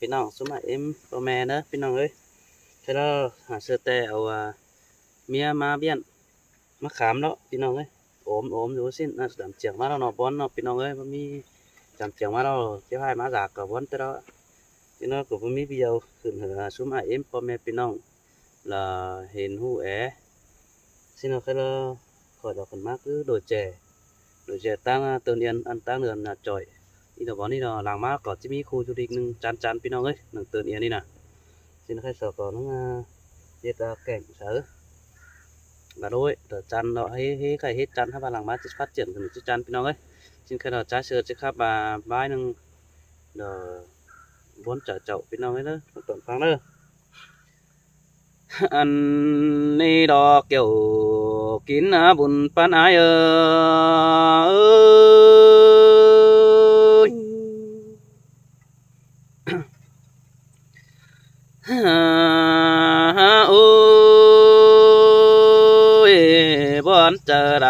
ພີ່ນ້ອງຊຸມອ້າຍເອັມພໍ່ແມ່ເດີພີ່ນ້ອງເອີຍ. ແຕ່ລະຫາເສືອແຕ່ເອົາ ອາ ເມຍມາບ້ຽນມາຂາມເນາະພີ່ນ້ອງເອີຍ. ໂອມ ໂອມຢູ່ຊີ້ນ ອາ ຈຳຈຽງມາແລ້ວເນາະ ບ່ອນເນາະພີ່ນ້ອງເອີຍ. ບໍ່ມີຈຳຈຽງມາແລ້ວ ເຈົ້າໃຫ້ມາຢາກກໍບ່ອນແຕ່ລະ ພີ່ນ້ອງກໍບໍ່ມີປະໂຫຍດ ຂຶ້ນເຫືອຊຸມອ້າຍເອັມພໍ່ແມ່ພີ່ນ້ອງ ລະເຫັນຮູ້ແອ ຊິເນາະ ແຕ່ລະຂ້ອຍດອກຂຶ້ນມາຄືໂດຍແຈ ໂດຍແຈຕັ້ງເຕີນອຽນ ອັນຕັ້ງເດີນໜ້າຈອຍ ອີ່ດອກບໍ່ນີ້ເນາະ. ຫຼັງມາກໍຈະມີຄູ່ຢູ່ອີກໜຶ່ງຈັນໆ ພີ່ນ້ອງເອີຍ ໜຶ່ງເຕີນອຽນນີ້ນະ. ຊິນະໄຄສອກກໍນຳ ອາ ເຮັດ ອາ ແກງເສີ ກະໂດຍເຕີນຈັນເນາະ ເຮັດ ເຮັດໄຂ່ເຮັດຈັນ ຖ້າວ່າຫຼັງມາຈະຟັດຈຽນຂຶ້ນຈະຈັນ ພີ່ນ້ອງເອີຍ. ຊິນໄຄດອກຈາເສີຈະຂັບ ອາ ບາຍໜຶ່ງ ດອກ ບ່ອນຈາເຈົ້າ ພີ່ນ້ອງເອີຍເດີ ຕ້ອງຟັງເດີ. ອັນນີ້ດອກແກ້ວກິນອາບຸນປັນອາຍເອີຍ ໂອ້ຍ ບໍ່ອັນເຈີໃດ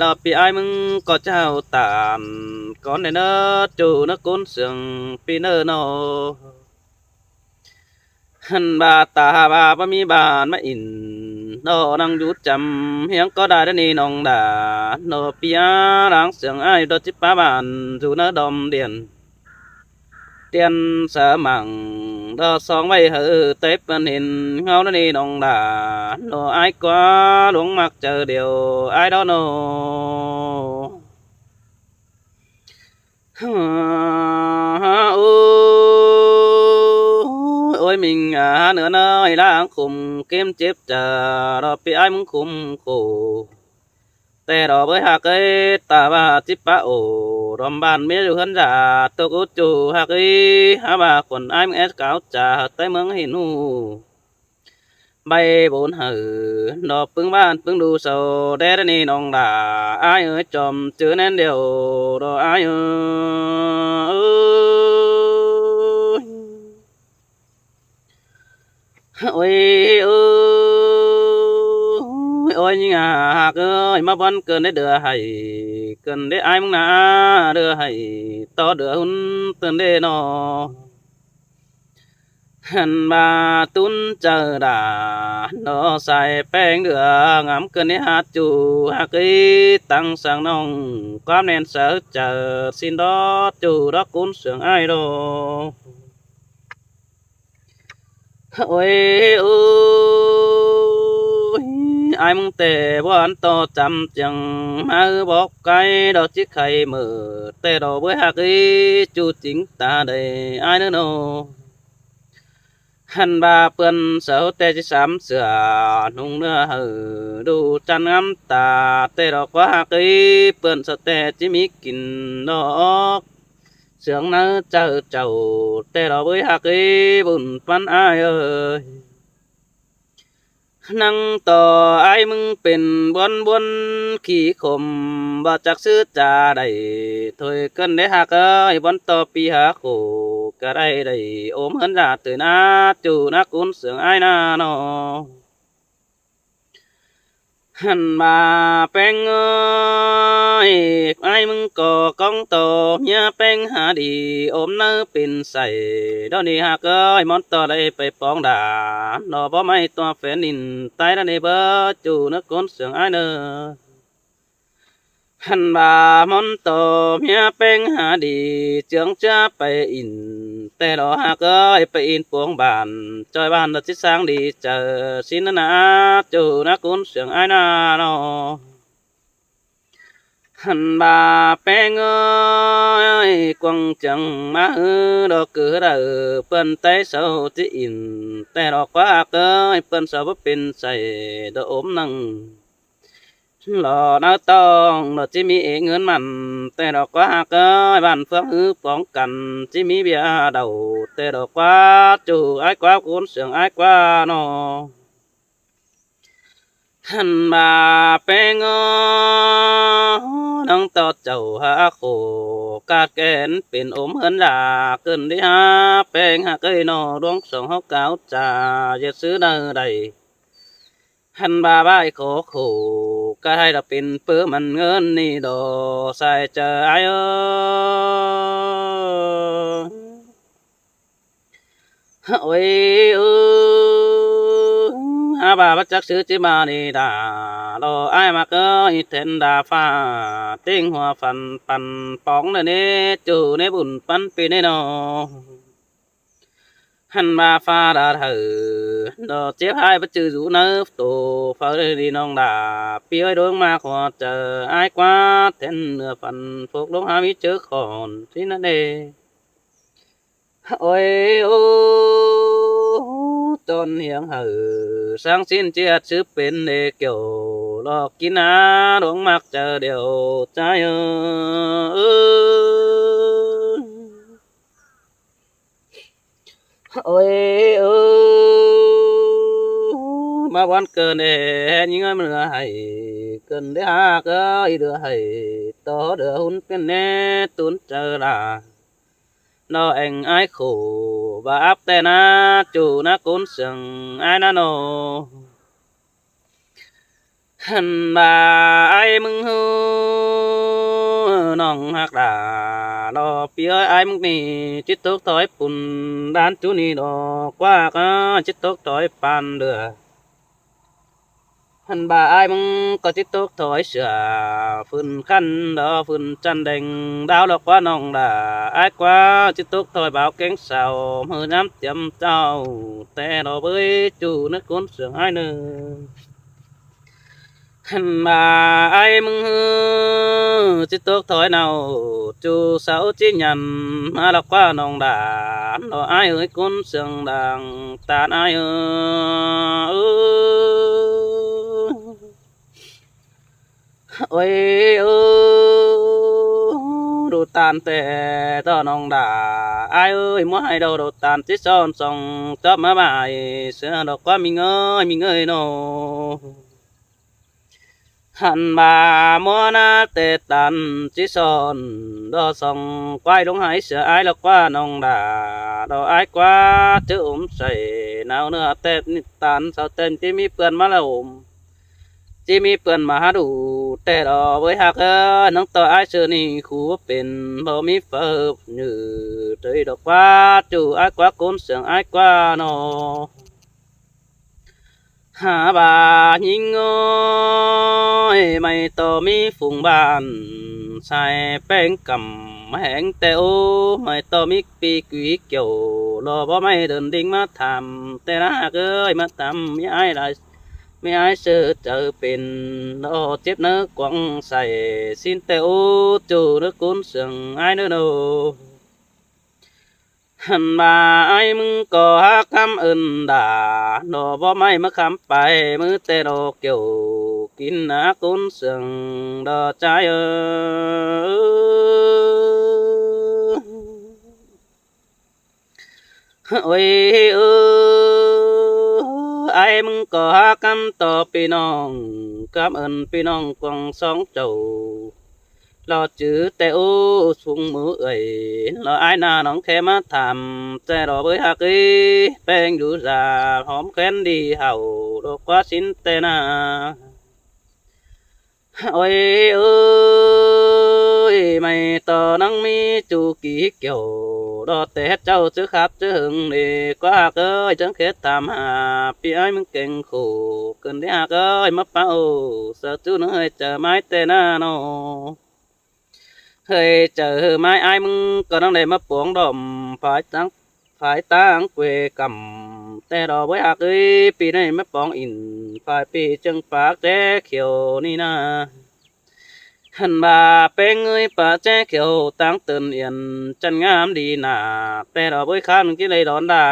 ລອບປີອ້າຍມຶງກໍເຈົ້າຕານ ກ່ອນໄດ້ເນີ ຈູນະກຸນເຊື່ອງປີເນີເນາະ. ຫັ້ນບາດຕາຫາວ່າບໍ່ມີບ້ານມາອິນ ເນາະ ນັ່ງຢູ່ຈຳຮຽງກໍໄດ້ເດີນີ້ນ້ອງດາ ເນາະ ປີອາລາງເສືອງອ້າຍ ດອກຈິປາບ້ານຢູ່ເນີດອມດຽນ ຕຽນສະໝັງ ດອກສ່ອງໄວ້ໃຫ້ເອີ ແຕ່ເພິ່ນເຫັນເງົາເດີນີ້ນ້ອງດາ ເນາະ ອ້າຍກວ່າຫຼົງມັກເຈົ້າດຽວອ້າຍດອກເນາະ. ໂອ້ຍ ໂອ້ຍ ມິງອາເໜືອນ້ອຍລາງຄຸມເກັມເຈັບຈາ ດອກປີອ້າຍມຶງຄຸມໂຄ ແຕ່ດອກເອີຍຮັກເອີຍ ຕາວ່າຈິປາໂອ ດອມບ້ານເມຍຢູ່ເຮືອນຢາ ຕົກອຸຈູຮັກເອີຍ ຫາວ່າຄົນອ້າຍມຶງແອດກາວຈາ ແຕ່ເມືອງເຫັນຮູ້ ໃບໂບນເຫີ ດອກປຶງບ້ານປຶງດູເຊົາແດ່ເດີນີ້ນ້ອງດາ ອ້າຍເອີຍ ຈອມຈື່ແໜ້ນດຽວ ດອກອ້າຍເອີຍ. ໂອ້ຍ ໂອ້ຍ ໂອ້ຍ ຍິງຮັກເອີຍ ມາບ່ອນເກີນໄດ້ເດືອໃຫ້ ເກີນໄດ້ອ້າຍມຶງນາເດືອໃຫ້ ຕໍ່ເດືອຮຸນຕື່ນເດ້ເນາະ. ຫັ້ນວ່າຕຸນເຈີດາ ເນາະ ສາຍແປ້ງເດືອງາມເກີນໄດ້ຫາຈູຮັກເອີຍ ຕັ້ງສັງນ້ອງ ຄວາມແໜ້ນເສີເຈີ ຊິນດອກຈູດອກກຸນເຊື່ອງອ້າຍດອກ. ໂອ້ຍ ໂອ້ຍ ອ້າຍມຶງແຕ່ບ່ອນຕໍ່ຈຳຈຽງ ມາເອີບອກໄກ ດອກຈິໄຄເມີ ແຕ່ດອກເວີຍຮັກເອີຍ ຈູຈິງຕາໄດ້ອ້າຍເນີເນາະ. ຫັ້ນວ່າເປື້ອນເຊົາແຕ່ຈິສາມເສືອ ນຸ່ງເນື້ອເຫີ ດູຈັນງາມຕາ ແຕ່ດອກກວ່າຮັກເອີຍ ເປື້ອນເຊົາແຕ່ຈິມີກິນດອກ ເຊື່ອງໃນເຈົ້າເຈົ້າ ແຕ່ດອກເວີຍຮັກເອີຍ ບຸນປັນອ້າຍເອີຍ. ນັ່ງຕໍ່ອ້າຍມຶງເປັນບວນໆ ຂີ້ຂົມ ບໍ່ຈັກຊື່ຈາໄດ້ ຖ້ວຍເກີນໄດ້ຮັກເອີຍ ບ່ອນຕໍ່ປີຫາໂຄກະໄດ້ ໄດ້ໂອມເຮືອນລາດເຕີນອາ ຈູນາກຸນເຊື່ອງອ້າຍນາເນາະ. ຫັ້ນວ່າແປ້ງເອີຍ ອ້າຍມຶງກໍກ້ອງຕໍ່ເມຍແປ້ງຫາດີ ໂອມເນີເປັນໃສ ດອກນີ້ຮັກເອີຍ ມອນຕໍ່ໄດ້ໄປປອງດາ ດອກບໍ່ໄມ້ຕົວແຟນດິນ ຕາຍລະເນເບີ ຈູນະກຸນເຊື່ອງອ້າຍເນີ. ຫັ້ນວ່າມອນຕໍ່ເມຍແປ້ງຫາດີ ເຈືອງເຈືອໄປອິນ ແຕ່ດອກຮັກເອີຍ ໄປອິນປວງບ້ານ ຈອຍບ້ານດອກຈິສ້າງດີເຈີ ຊິນນາ ຈູນະກຸນເຊື່ອງອ້າຍນາເນາະ. ຫັ້ນວ່າແປ້ງເອີຍ ກວາງຈຽງມາເຮີ ດອກກືເດີ ເປື້ອນໄຕເຊົາຈິອິນ ແຕ່ດອກກວ່າຮັກເອີຍ ເປື້ອນເຊົາບໍ່ເປັນໃສ ດອກໂອມນັ່ງ ລໍນາຕ້ອງ ດອກຈິມີເອເງິນມັນ ແຕ່ດອກກວ່າຮັກເອີຍ ບ້ານເຟືອງຮືປ້ອງກັນ ຈິມີເບຍເດົາ ແຕ່ດອກກວ່າຈູອ້າຍກວ່າຄູນເຊື່ອງອ້າຍກວ່າເນາະ. ຫັ້ນວ່າແປ້ງເອີຍ ນາງຕໍ່ເຈົ້າຫາໂຄກາດແກນເປັນໂອມເຮືອນລາ ເກີນໄດ້ຫາແປ້ງຫາເຄີຍເນາະ ດວງສອງເຮົາກ່າວຈາ ຢ່າຊື້ແນວໃດ ຫັ້ນວ່າໄວ້ຂໍໂຄກາດໃຫ້ລະເປັນເປີມັນເງິນນີ້ດອກ ສາຍໃຈອ້າຍເອີຍ. ໂອ້ຍ ເອີ ຫາວ່າບໍ່ຈັກຊື່ຈິມານີດາ ລໍອ້າຍມັກເອີຍແທນດາຟ້າ ເຕັງຫົວຝັນປັນປອງເດີເນ ຈູໃນບຸນປັນປີໃນນໍ ຫັ້ນວ່າຟ້າດາເທີ ລໍເຈັບຫາຍບໍ່ຈື່ຢູ່ໃນໂຕ ເຝົ້າເດີດີນ້ອງດາ ປີເອີຍດວງມາກຫົວໃຈ ອ້າຍກວ່າແທນເໜືອຝັນ ພົກລົງຫາມີເຈີຂອນທີ່ນັ້ນເດ. ໂອ້ຍ ໂອ້ ຈອນຮຽງເຫີ ສັງສິນຈຽດຊືເປັນເດກ່ຽວ ຫຼອກກິນຫາດວງມັກເຈົ້າດຽວໃຈເອີຍ. ໂອ້ຍ ເອີ ມາວັນເກີນເດ ຍິງເອີຍເຫຼືອໃຫ້ ເກີນເດຫາກເອີຍເຫຼືອໃຫ້ ຕໍ່ເດືອຮຸນເປັນເນຕຸນເຈີລາ ນອແອງອ້າຍໂຄ ວ່າອັບແຕ່ນາ ຈູນາກຸນເຊິ່ງອ້າຍນາໂນ ຫັ້ນວ່າອ້າຍມຶງຮູ້ ນ້ອງຮັກດາ ລໍປີເອີຍອ້າຍມຶງນີ້ ຈິຕົກຖອຍປຸ້ນ ດ້ານຈູນີ້ດອກກວ່າກະ ຈິຕົກຖອຍປານເດືອ ຫັ້ນວ່າອ້າຍມຶງກໍຈິຕົກຖອຍເສືອ ຟື້ນຂັນດອກຟື້ນຈັນແດງ ດາວດອກກວ່ານ້ອງດາ ອ້າຍກວ່າຈິຕົກຖອຍບ່າວແກງເຊົາ ເມື່ອຍາມຕຽມເຈົ້າ ແຕ່ດອກເອີຍ ຈູນາກຸນເຊິ່ງອ້າຍເນີ ຫັ້ນວ່າອ້າຍມຶງ ຊິຕົກຖອຍເນົ່າ ຈູເສົາຈິຍັນ ມາລະກວ່ານ້ອງດາ ນ້ອງອ້າຍເອີຍ ກຸນເຊື່ອງດັງຕານອ້າຍເອີຍ ໂອ້ຍ ເອີ ດູຕານແຕ່ຕໍ່ນ້ອງດາ ອ້າຍເອີຍ ມົວໃຫ້ເດົ ດູຕານຊິສອນສ່ອງ ຈອບມາບາຍ ເສືອດອກຄວາມມີເງີຍ ມີເງີຍເນາະ. ຫັ້ນວ່າມົວນາແຕ່ຕານຊິສອນ ດອກສ່ອງຄວາຍລົງໃຫ້ເສືອອ້າຍລະກວ່ານ້ອງດາ ດອກອ້າຍກວ່າເຈີອົມໃສ່ ໜາວເນື້ອແຕ່ນິດຕານ ເຊົາແຕ່ນທີ່ມີເພື່ອນມາລະອົມ ທີ່ມີເພື່ອນມາຫາດູ ແຕ່ດອກເວີຍຮັກເອີຍ ນັງຕໍ່ອ້າຍເສືອນີ້ຄູເປັນ ບໍ່ມີເຟີບຍືເຕີຍດອກກວ່າ ຈູອ້າຍກວ່າ ໂກນເຊື່ອງອ້າຍກວ່າເນາະ. ຫາວ່າຍິງນ້ອຍ ໄມ້ຕໍ່ມີຝູງບ້ານ ສາຍແປ້ງກຳແຫງແຕ່ໂອ ໄມ້ຕໍ່ມີປີກຫວີກ່ຽວ ລໍບໍ່ໄມ້ເດີນດິງມາຖາມ ແຕ່ລະຫາກເອີຍ ມາຖາມມີອ້າຍຫຼາຍ ມີອ້າຍເຊື່ອໃຈເປັນ ລໍເຈັບເນີກວາງໃສ່ ສິ້ນແຕ່ໂອ ຈູເນີກຸນເຊື່ອງອ້າຍເນີໂນ. ຫັ້ນວ່າອ້າຍມຶງກໍຫາກຄຳເອີ້ນດາ ດອກບໍ່ໄມ້ມາຄຳໄປ ມືແຕ່ດອກກ່ຽວ ກິນໜາກຸນເຊື່ອງດອກຈາຍເອີ ໂອ້ຍ ເອີ ອ້າຍມຶງກໍຫາກຄຳຕໍ່ພີ່ນ້ອງ ຄຳເອີ້ນພີ່ນ້ອງກວາງສອງເຈົ້າ ລໍຈື່ແຕ່ໂອ ຊຸງມືເອື້ອຍ ລໍອ້າຍໜ້ານ້ອງແຄ່ມາຖາມ ແຕ່ລໍເບີຍຮັກເອີຍ ແປ້ງຢູ່ຢາ ຫອມແຄນດີເຮົາ ດອກກວ່າສິນແຕ່ນາ ໂອ້ຍ ເອີຍ ໄມ້ຕໍ່ນັງມີຈູກີກ່ຽວ ດອກແຕ່ເຈົ້າຈື່ຄັກຈື່ເຫິງເດ ກວ່າຮັກເອີຍ ຈັ່ງເຂດຖາມຫາ ພີ່ອ້າຍມຶງແກ່ງໂຄ ເກີນໄດ້ຮັກເອີຍ ມາປະໂອ ສາຈູເນີຍຈະໄມ້ແຕ່ນານອ. ເຮີຍ ເຈີໄມ້ອ້າຍມຶງກໍນັ່ງໄດ້ມາປອງດອມ ຝາຍຕັ້ງ ຝາຍຕັ້ງເກວກຳ ແຕ່ດອກເວີຍຮັກເອີຍ ປີໃນມາປອງອິນ ຝາຍປີເຈີປາກແຈຂຽວນີ້ນາ ຫັ້ນວ່າແປ້ງເອີຍປາກແຈຂຽວ ຕັ້ງເຕີນອຽນ ຈັນງາມດີນາ ແຕ່ດອກເວີຍຄານກິນໄດ້ດອນດາ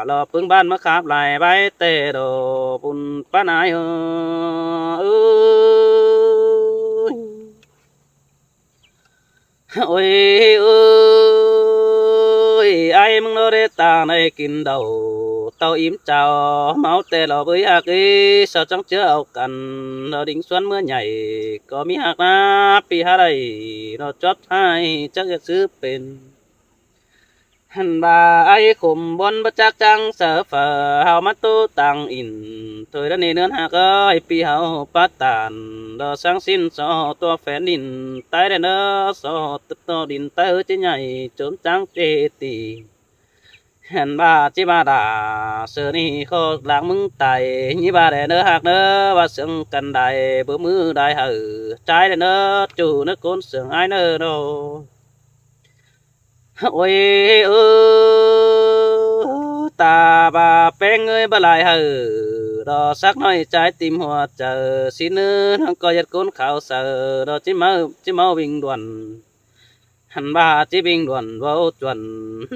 ລໍປຶງບ້ານມາຂາບຫຼາຍໃບ ແຕ່ດອກບຸນປານອາຍເອີຍ. ໂອ້ຍ ເອີຍ ອ້າຍມຶງເນາະ ໄດ້ຕາງໄດ້ກິນເຫຼົ້າ ເຕົ້າອີ່ມເຈົ້າ ເມົາແຕ່ເຫຼົ້າເບີຍຮັກເອີຍ ສາວຈັ່ງເຈືອເອົາກັນ ເຮົາດິງສວນເມືອໃຫຍ່ ກໍມີຮັກນາປີຫາໄດ້ ເນາະ ຈອດໃຫ້ຈັກຈະຊື້ເປັນ ຫັ້ນວ່າອ້າຍຂົມບ່ອນບໍ່ຈັກຈັງສາເຝີ ເຮົາມາໂຕຕັ້ງອິນ ໂດຍລະນີ້ເນີນຫາກເອີຍ ປີເຮົາປະຕານ ດອກສັງສິນສໍ່ຕົວແຜ່ນດິນໃຕ້ແດນເດີ ສໍ່ຕົວດິນໃຕ້ເອີຍຈິໃຫຍ່ ຈົນຈັງເຈຕີ ຫັ້ນວ່າຈິມາດ່າ ເສື້ອນີ້ຂໍຫຼັງມຶງຕາຍ ຍິບວ່າແດ່ເນີຮັກເນີ ວ່າເຊິ່ງກັນໄດ້ ບໍ່ມືໄດ້ເຮີ ຈ່າຍແດ່ເນີ ຈູ້ເນີ ຄົນເຊື່ອງອ້າຍເນີ ໂອ້ຍ ເອີ ຕາບາແປ້ງເອີຍ ບໍ່ຫຼາຍເຮີ ດອກສັກໜ້ອຍ ຈ່າຍຕິ່ມຫົວໃຈ ຊິເນີ ນາງກໍຢາດຄົນຂາວໃສ ດອກຈິເມົາ ຈິເມົາວິ່ງດ່ວນ ຫັ້ນວ່າຈິວິ່ງດ່ວນເວົ້າຈວນ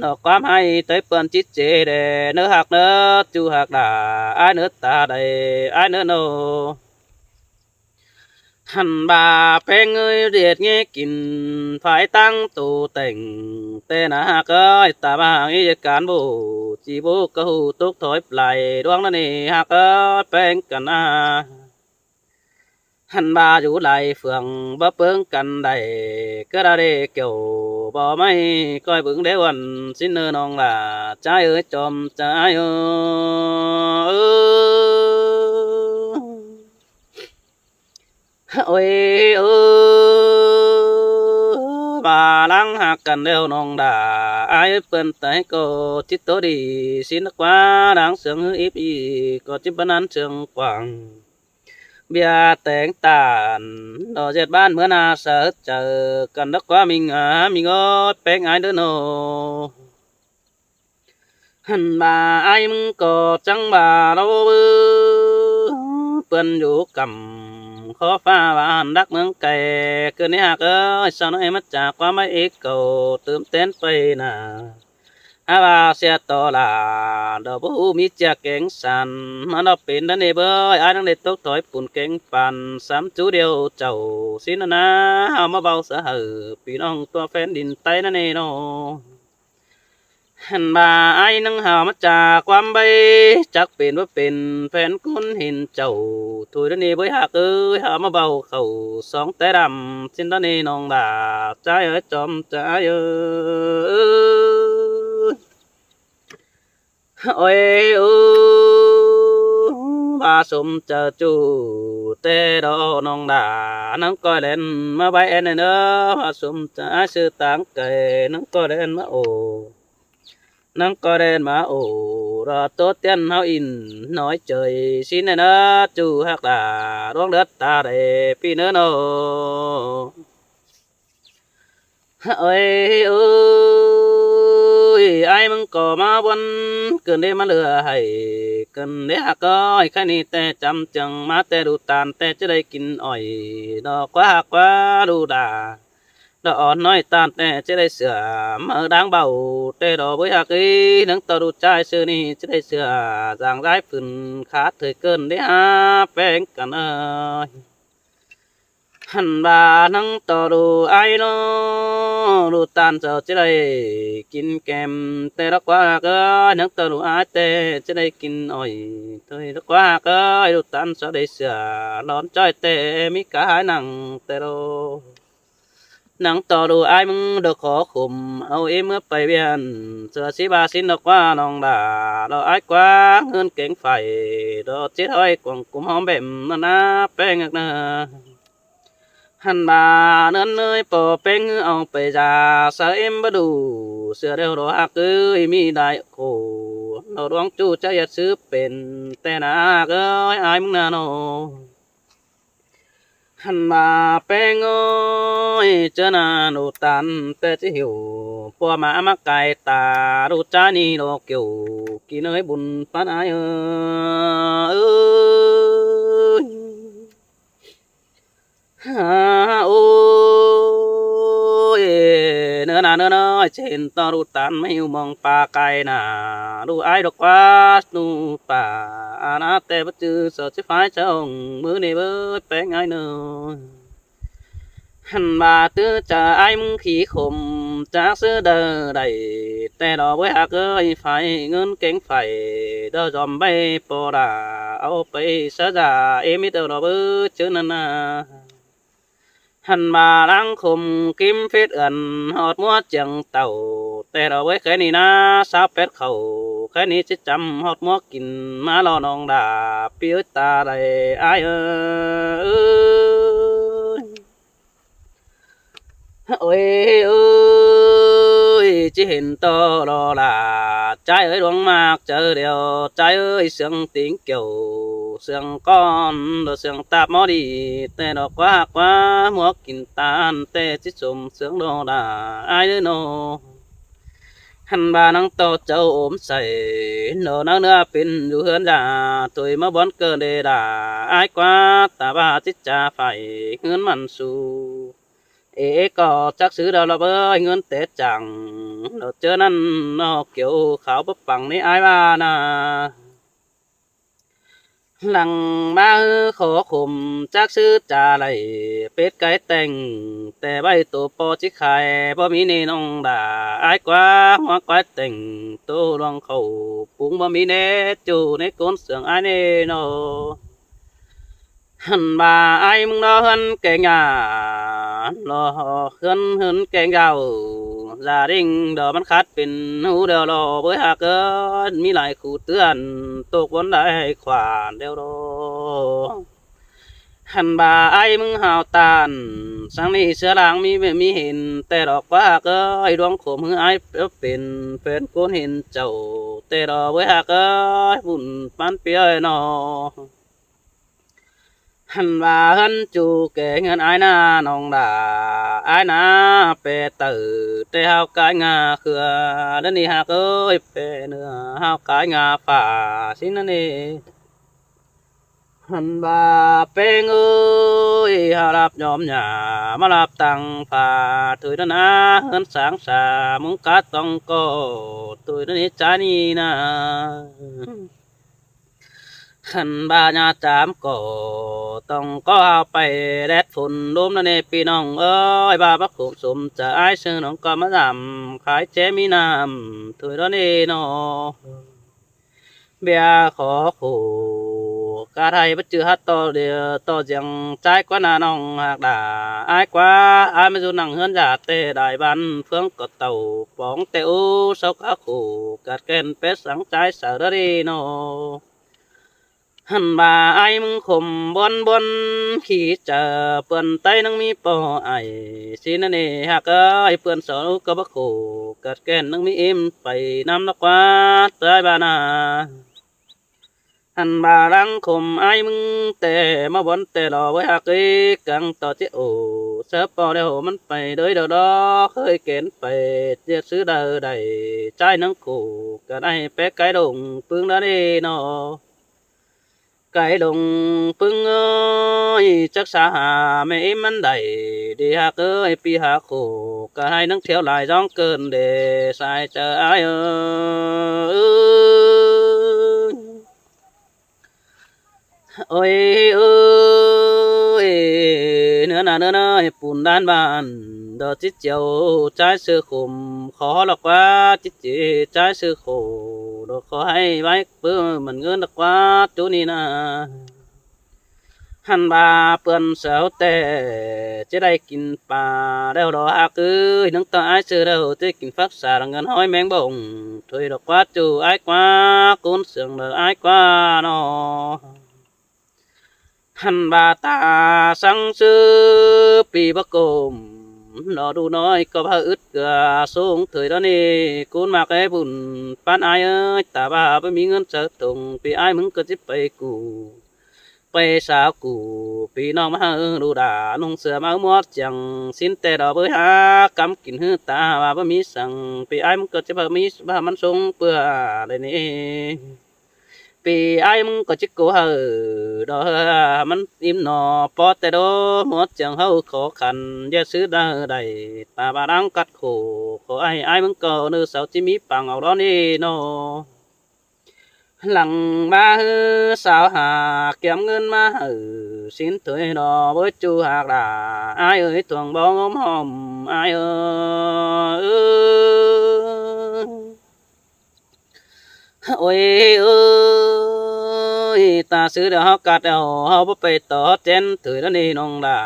ດອກຄວາມໃຫ້ໃຕ້ເປື້ອນຈິດເຈແດ່ເນີຮັກເນີ ຈູ້ຮັກດາ ອ້າຍເນີຕາໃດ ອ້າຍເນີໂນ ຫັ້ນວ່າແປ້ງເອີຍ ດຽດແງກິນ ພາຍຕັ້ງໂຕແຕ່ງ ແຕ່ນາຮັກເອີຍ ຕາມາຫາງເຫດການບໍ່ ຈີບໍ່ກະຫູຕົກຖອຍປາຍ ດວງນັ້ນເອຮັກເອີຍ ແປ້ງກັນນາ ຫັ້ນວ່າຢູ່ຫຼາຍເຟືອງ ບໍ່ເປິງກັນໄດ້ ກະດາເດແກ້ວ ບໍ່ໄມ້ກ້ອຍບຶງເດວັນ ຊິນເນີນ້ອງຫຼ້າ ຈາຍເອີຍ ຈອມຈາຍເອີຍ ໂອ້ຍ ໂອ້ຍ ວ່າຫຼັງຮັກກັນແລ້ວນ້ອງຫຼ້າ ອ້າຍເອີ້ນເພິ່ນແຕ່ກໍຈິດໂຕດີ ຊິນກວ່າດັງເຊື່ອງຮືອິບອີ ກໍຈິບປານນັ້ນເຊື່ອງກວ້າງ ເບຍແຕງຕານ ດອກເຈັດບ້ານເມືອນາ ເສີດເຈີກັນດອກກວ່າມິງອາມິງໂອດ ແປ້ງອ້າຍເດີໂນ ຫັ້ນວ່າອ້າຍມຶງກໍຈັ່ງວ່າລາວເອີ ເປື້ອນຢູ່ກຳ ຂໍຟ້າວ່າຫັນດັກເມືອງໄກ ຄືນີ້ຮັກເອີຍ ສາວນ້ອຍມາຈາກຄວາມໝາຍເອກເກົ່າ ຕື່ມເຕັ້ນໄປໜ້າ ຫາວ່າເສຍຕໍ່ຫຼ້າ ດອກບໍ່ຮູ້ມີເຈຍແກງສັນ ມານອກເປັນນັ້ນເອເບີຍ ອ້າຍນັງໄດ້ຕົກຖອຍປຸນແກງປັນ ສາມຈູດຽວເຈົ້າ ຊິນນາ ເຮົາມາເວົ້າສະເຫີ ພີ່ນ້ອງທົ່ວແຜ່ນດິນໃຕ້ນັ້ນເອເນາະ ຫັ້ນວ່າອ້າຍນັງຫາມາຈາກຄວາມໄວ ຈັກເປັນບໍ່ເປັນແຟນຄົນເຫັນເຈົ້າ ໂທດເດີນີ້ເບີຍຮັກເອີຍ ເຮົາມາເວົ້າເຂົ້າສອງແຕ່ດຳ ຊິນຕານີ້ນ້ອງຫຼ້າ ຈາຍເອີຍ ຈອມຈາຍເອີຍ ໂອ້ຍ ໂອ້ ວ່າສົມຈາຈູ ແຕ່ດອກນ້ອງຫຼ້າ ນາງກໍແລ່ນມາໄວແອນເດີ ວ່າສົມຈາຊື່ຕ່າງໄກ ນາງກໍແລ່ນມາໂອ ນາງກໍແລ່ນມາໂອ ລະໂຕຕຽນເຮົາອິນນ້ອຍເຈີຍ ຊິນເດີ ຈູຮັກຫຼ້າ ດວງເລືອດຕາແດ່ ພີ່ເນີໂນ ໂອ້ຍ ໂອ້ຍ ອ້າຍມຶງກໍມາວົນ ເກີນໄດ້ມາເຫຼືອໃຫ້ ເກີນໄດ້ຮັກເອີຍ ໃຄນີ້ແຕ່ຈຳເຈີງ ມາແຕ່ດູຕານ ແຕ່ຈະໄດ້ກິນອ້ອຍ ດອກກວ່າຮັກກວ່າດູດາ ດອກອ່ອນນ້ອຍຕານ ແຕ່ຈະໄດ້ເສື້ອ ມາດາງເບົາ ແຕ່ດອກເບີຍຮັກເອີຍ ນາງຕໍ່ດູຈາຍຊື່ນີ້ ຈະໄດ້ເສື້ອ ຈາງລາຍຟືນ ຂາດເທີຍເກີນໄດ້ຫາແປງກັນເອີຍ ຫັ້ນວ່ານາງຕໍ່ດູອ້າຍໂລ ດູຕານເຈົ້າຈະໄດ້ກິນແກມ ແຕ່ດອກກວ່າຮັກເອີຍ ນາງຕໍ່ດູອ້າຍແຕ່ຈະໄດ້ກິນອ້ອຍ ເທີຍດອກກວ່າຮັກເອີຍ ດູຕານເຈົ້າໄດ້ເສື້ອ ຫຼອນຈ້ອຍແຕ່ມີກາຍນັງແຕ່ໂລ ນາງຕໍ່ດູອ້າຍມຶງດອກຂໍຂຸມ ເອົາເອເມືອໄປວຽນ ເສື້ອຊິວ່າຊິນດອກກວ່ານ້ອງຫຼ້າ ດອກອ້າຍກວ່າເງິນເກັງໄຟ ດອກຈິດຫ້ອຍກວາງກຸມຫອມແບມນານາແປງຮັກນາ ຫັ້ນວ່າເນີນເນີຍ ປໍແປງເອົາໄປຢາ ສາເອັມບະດູ ເສື້ອແລ້ວດອກຮັກເອີຍ ມີຫຼາຍໂຄ ດອກດວງຈູຈະຢາກຊື້ເປັນ ແຕ່ນາຮັກເອີຍ ອ້າຍມຶງນາໂນ ຫັ້ນວ່າແປ້ງເອີຍ ເຈີໜ້າດູຕານແຕ່ຈະຫິວ ພວກໝາມາກາຍຕາ ດູຈານີ້ດອກກິວ ກິນເອີຍບຸນປານອ້າຍເອີຍ ໂອ້ຍ ເນີນາເນີນາ ຈະເຫັນຕໍ່ດູຕານ ມາຫິວມອງປາກາຍໜ້າ ດູອ້າຍດອກກວ່າ ດູປາອານາ ແຕ່ບໍ່ຈື່ສອດຊິຟ້າຍຈະອົງ ມື້ນີ້ເບີຍແປ້ງອ້າຍເນີ ຫັ້ນວ່າຕື້ຈະອ້າຍມຶງຂີ້ຂົມ ຈາກຊື້ເດີໄດ້ ແຕ່ດອກເບີຍຮັກເອີຍ ໄຟເງິນເກັງໄຟ ດອກຈອມໃບປໍດາ ເອົາໄປສະຢາເອມິດເອົາດອກເບີຍ ເຈີນານາ ຫັ້ນວ່າລ້າງຂົມກິມເຟດເອື້ອນ ຮອດມົວຈຽງເຕົ້າ ແຕ່ດອກເວີຍ ແຄ່ນີ້ນາ ຊາວແປດເຂົ້າ ແຄ່ນີ້ຊິຈຳ ຮອດມົວກິນ ມາລໍນ້ອງດາ ປີເອີຍ ຕາໄດ້ອ້າຍເອີຍ ໂອ້ຍ ໂອ້ຍ ທີ່ເຫັນຕໍ່ລໍຫຼ້າ ໃຈເອີຍ ດວງມັກເຈີແລ້ວ ໃຈເອີຍ ເຊື່ອງຕີນແກ້ວ ເຊື່ອງກ້ອນ ດອກເຊື່ອງຕາບໝໍດີ ແຕ່ດອກກວ່າກວ່າ ໝໍກິນຕານ ແຕ່ຊິສົມເຊື່ອງລໍຫຼ້າ ອ້າຍເດີນໍ. ຫັ້ນວ່ານາງຕໍ່ເຈົ້າໂອມໃສ່ ດອກນາງເນື້ອເປັນຢູ່ເຮືອນຢາ ໂດຍມາບ່ອນເກີດເດດາ ອ້າຍກວ່າ ຕາວ່າຈິດຈາໄຟ ເຮືອນມັນສູ ເອ ກໍຈັກຊື່ດອກລະເບີຍ ເງິນແຕ່ຈັງ ດອກເຈີນັ້ນນອກກ່ຽວຂາວບໍ່ປັງນີ້ ອ້າຍວ່ານາ. ຫຼັງມາເຮີຂໍຂົມ ຈັກຊື່ຈາໄຫຼ ເປັດໄກ່ແຕ່ງ ແຕ່ໄວ້ໂຕພໍຊິຂາຍ ບໍ່ມີແນ່ນ້ອງຫຼ້າ ອ້າຍກວ່າ ງົວຄວາຍແຕ່ງ ໂຕລວງເຂົ້າປຸງ ບໍ່ມີແນ່ ຢູ່ໃນກົ້ນເຊື່ອງອ້າຍແນ່ນໍ. ຫັ້ນວ່າອ້າຍມຶງລໍເຮືອນແກງຢາ ລໍເຮືອນ ເຮືອນແກງຢາວ ຢາດິງດອກມັນຂາດເປັນຮູດຽວລໍ ເບີຍຮັກເອີຍ ມີຫຼາຍຄູ່ເຕືອນ ຕົກບົນໄດ້ຂວານດຽວລໍ. ຫັ້ນວ່າອ້າຍມຶງຫາວຕານ ສັງນີ້ເສືອລາງມີແມ່ນມີເຫັນ ແຕ່ດອກວ່າຮັກເອີຍ ດວງຂົມຄືອ້າຍເປັນ ເປັນຄົນເຫັນເຈົ້າ ແຕ່ດອກເບີຍຮັກເອີຍ ບຸນປານເປີຍນໍ. ຫັ້ນວ່າເຮືອນຈູແກເຮືອນອ້າຍນານ້ອງຫຼ້າ ອ້າຍນາແປເຕີ ແຕ່ເຮົາກາຍງາເຄືອ ດຽວນີ້ຮັກເອີຍ ແປເໜືອ ເຮົາກາຍງາຟ້າ ຊິນະເນ. ຫັ້ນວ່າແປ້ງເອີຍ ເຮົາລັບຍອມຫຍ້າ ມາລັບຕັ້ງຟ້າ ໂດຍນັ້ນນາ ເຮືອນສາງສາ ມຸງກາຕ້ອງກໍ ໂດຍນັ້ນນີ້ຈານີ້ນາ. ຄັນວ່າຍາຈາມກໍຕ້ອງກໍເອົາໄປແດດຝົນລົມນັ້ນເອ ພີ່ນ້ອງເອີຍ ວ່າບັກໂຂມສົມຈະອ້າຍເຊິ່ງນ້ອງກໍມາດຳ ຂາຍແຈມີນ້ຳ ໂດຍດອນເອນໍ. ເບຍຂໍໂຄກາໄທບໍ່ຈື່ຮັດຕໍ່ເດ ຕໍ່ຈຽງຈ່າຍກວ່າໜ້ານ້ອງຫາກດາ ອາຍກວ່າ ອາຍມາຢູ່ນັ່ງເຮືອນຢາແຕ່ດາຍບ້ານເຟືອງກໍເຕົາ ປອງແຕ່ໂອເຊົາກາໂຄກາດແກ່ນເປັດສັງຈ່າຍສາເດີດີນໍ. ຫັ້ນວ່າອາຍມຶງຂົມບ່ອນບ່ອນຂີ້ຈະເປື້ອນໄຕນັງມີປໍອາຍ ຊິນະເນຫາກເອີຍ ເປື້ອນສອນອຸກະບະໂຄກາດແກ່ນນັງມີເອັມໄປນຳນະກວ່າ ຕາຍບານາ. ຫັ້ນວ່າລັງຂົມອາຍມຶງແຕ່ມາບ່ອນແຕ່ລໍເວີຍຫາກເອີຍ ກັງຕໍ່ຈິໂອ ເສີບປໍແລ້ວມັນໄປເດີຍດອກ ເຄີຍແກ່ນໄປຈຽດຊື້ດາວໃດ ຈ່າຍນັງໂຄກາດອາຍແປໄກດົງປຶງດາເດນໍ. ໄກດົງປຶງເອີຍ ຈັກສາຫາແມ່ເອັມມັນໄດ້ ດີຫາກເອີຍ ປີຫາໂຄກາດອາຍນັງຖ້ຽວຫຼາຍຈ້ອງເກີນເດ ສາຍເຈີອາຍເອີຍ. ໂອ້ຍເອີຍ ເນື້ອໜ້າເນື້ອນ້ອຍປູນດ້ານບ້ານ ດອກຈິດຈຽວຈ່າຍຊື້ຂົມ ຂໍລອກວ່າຈິດເຈຈ່າຍຊື້ໂຄ ດອກຂໍໃຫ້ໄວ້ເປີມັນເງິນດອກວ່າຕູນີ້ນາ. ຫັ້ນວ່າເປື້ອນເສວແຕ່ ຈະໄດ້ກິນປາແລ້ວດອກຫາກເອີຍ ໜຶ່ງຕໍ່ອາຍຊື້ແລ້ວ ຈະກິນຝັກສາເງິນຫ້ອຍແມງບົງ ຖ້ວຍດອກກວ່າຈູອາຍກວ່າ ກຸນເສືອງເດີອາຍກວ່ານໍ. ຫັ້ນວ່າຕາສັງຊື້ປີບໍ່ກົມ ລໍດູນ້ອຍກໍພະອຶດເກືອສູງ ຖ້ວຍດອນນີ້ ກຸນມາກໃຫ້ບຸນປານອາຍເອີຍ ຕາວ່າບໍ່ມີເງິນໃສ່ຖົງ ປີອາຍມຶງກໍຊິໄປກູ້ ໄປສາວກູ່ ພີ່ນ້ອງມາເຮີດູດາ ນຸ່ງເສື້ອມາໝວດຈຽງ ສິນແຕ່ດອກເບີຍຫາກຳກິນ ຫືຕາວ່າບໍ່ມີສັງ ປີອ້າຍມຶງກໍຈະບໍ່ມີວ່າມັນຊົງເປືອໄດນີ້ ປີອ້າຍມຶງກໍຈະໂກເຮີດອກເຮີມັນອີ່ມໜໍ ພໍແຕ່ດອກໝວດຈຽງເຮົາຂໍຂັນ ຢ່າຊື້ດາວໃດ ຕາບາດາງກັດໂຄ ຂໍໃຫ້ອ້າຍມຶງກໍເນີເສົາຈິມີປາງອອກດອນນີ້ນໍ. ຫຼັງມາເຮີສາວຫາກກຽມເງິນມາເຮີ ສິນຖ້ວຍດອກເບີຍຈູຫາກດາ ອ້າຍເອີຍ ທວງບໍ່ງອມຫອມ ອ້າຍເອີຍ ໂອ້ຍເອີຍ ຕາຊື້ດຽວເຮົາກັດເອົາ ເຮົາບໍ່ໄປຕໍ່ແຈນ ຖ້ວຍດອນນີ້ນ້ອງຫຼ້າ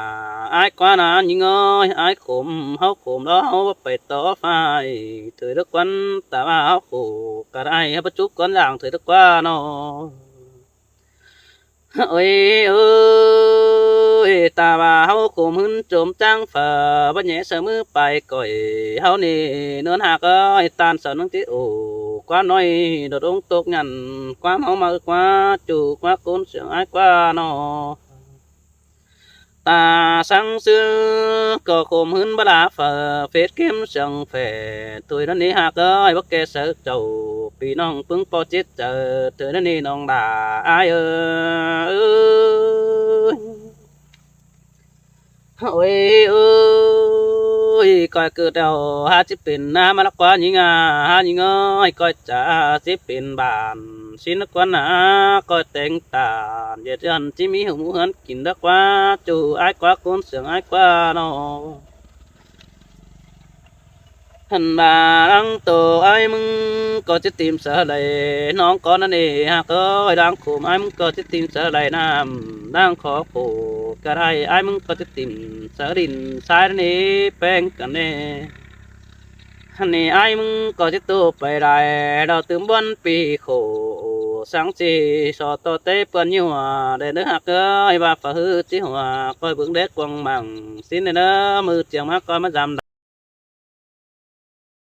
ອາຍກວ່ານາຍິງເອີຍ ອາຍຂົມ ເຮົາຂົມແລ້ວ ເຮົາບໍ່ໄປຕໍ່ຝ້າຍ ເທີດກວັນ ຕາວ່າເຮົາໂຄກາດອາຍ ເຮົາປະຈຸກກ່ອນຢ່າງເທີດກວ່ານໍ. ເ ໂອ້ຍ ເອີຍ ຕາວ່າເຮົາໂຄມຫືນໂຈມຈ້າງຝາ ບັດແຍະໃສ່ມືປາຍກ້ອຍ ເຮົານີ້ເນີນຫາກເອີຍ ຕານສາວໜຶ່ງຕິໂອ ຄວາມນ້ອຍໂດດອົງຕົກຫຍັນ ຄວາມເຮົາມາອຶກວ່າ ຈູກວ່າໂກນສຽງອ້າຍກວ່ານໍ ຕາສັງຊື່ ກໍໂຄມຫືນບະລາຝາ ເຟດເຂັ້ມສຽງແຝດ ຖ້ວຍນັ້ນນີ້ຫາກເອີຍ ບໍ່ແກ່ເສິກເຈົ້າ ພີ່ນ້ອງປຶງປໍຈິດໃຈ ຖ້ວຍນັ້ນນີ້ນ້ອງຫຼ້າອ້າຍເອີຍ. ໂອ້ຍ ໂອ້ຍ ຂ້ອຍເກີດແລ້ວຫາຊິເປັນນາມະລະກວາຍິງອາ ຫາຍິງເອີຍ ຂ້ອຍຈະຊິເປັນບ້ານສິນນະຄວນນາ ຂ້ອຍແຕ່ງຕານ ເຮັດເຮືອນຊິມີຫູໝູເຮືອນກິນດອກວ່າ ຈູອ້າຍກວ່າໂກນເສືອງອ້າຍກວ່ານໍ ຫັ້ນວ່າ ດັງໂຕອ້າຍມຶງກໍຈະຕິມສາໄຫຼ ນ້ອງກໍນັ້ນເອ ຫາກເອີຍ ດັງໂຄມອ້າຍມຶງກໍຈະຕິມສາໄຫຼນ້ຳ ດັງຂໍໂຄກໍໄດ້ ອ້າຍມຶງກໍຈະຕິມສາດິນຊາຍນັ້ນເອ ແປ້ງກັນແນ່ ຫັ້ນນີ້ອ້າຍມຶງກໍຈະໂຕໄປໄດ້ ດອກຕື່ມບ່ອນປີໂຄ ສັງສີສໍຕໍ່ເຕເປື້ອນຢູ່ຫົວ ແດ່ເດີຫາກເອີຍ ວ່າຝາຮືຊິຫົວ ຂ້ອຍເບິ່ງແດກວາງມັງ ສິນເດີ ມື້ຈຽງມາກໍມາຈຳ